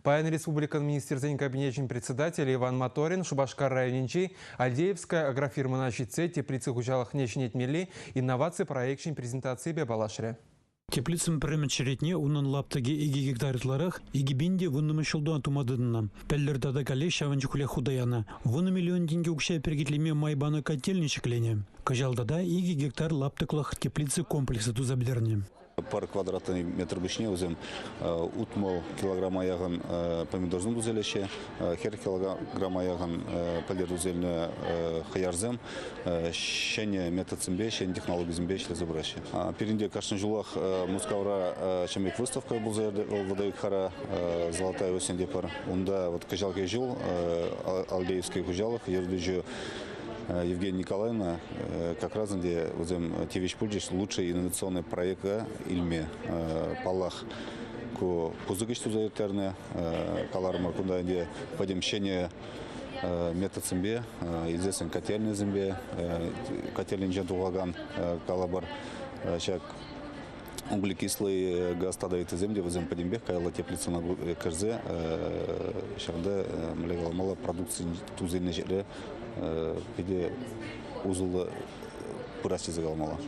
Паян республикӑн Министрсен Кабинечӗн председателӗ Иван Моторин Шупашкар районӗнчи Альдеевская агрофирмӑна ҫитсе теплица хуҫалӑхне ҫӗнетмелли инноваци проекчӗн презентацийӗпе паллашрӗ. Теплицӑн пӗрремӗш черетне унӑн лаптӑкӗ 2 гектар ытларах, 2010-мӗш ҫулта тума тытӑннӑ. Пӗлтӗр тата каллех ҫавӑн чухлех хута янӑ. 10 миллион тенкӗ укҫа перекетлеме май панӑ котельнӑй ҫӗкленӗ. Кӑҫал тата 2 гектар лаптӑклӑх теплица комплексӗ туса пӗтернӗ. Пӗр квадратный метр пуҫне вӗсем 60 килограмма яхӑн помидорсем туса илеҫҫӗ, 40 килограмма яхӑн пӗлтӗр туса илнӗ хӑярсем ҫӗнӗ методсемпе, ҫӗнӗ технологисемпе ӗҫлесе пыраҫҫӗ. Пирӗн те кашни ҫулах Мускавра ҫемье выставка пулса Водовикхара «Золотая осень» те пар. Унта вот кӑҫалхи ҫул Албеевский хуҫалӑх ертӳҫӗ Евгения Николаевна как раз ӗнтӗ вӗсем тивӗҫ пулчӗҫ лучший инновационный проекта илме. Паллах, ку пысӑк ӗҫ туса ирттернӗ. Каларӑмӑр, кунта ӗнтӗ пӗтӗм ҫӗнӗ методсемпе, известен котельнӑйсемпе, котельнинчен тухакан калӑпӑр ҫак углекислый газ тата ыттисем те вӗсем пӗтӗмпех каялла теплицӑна кӗрсе ҫавӑнта мӗнле каламалла продукци туса илнӗ ҫӗре питӗ усӑллӑ пырас тесе каламалла.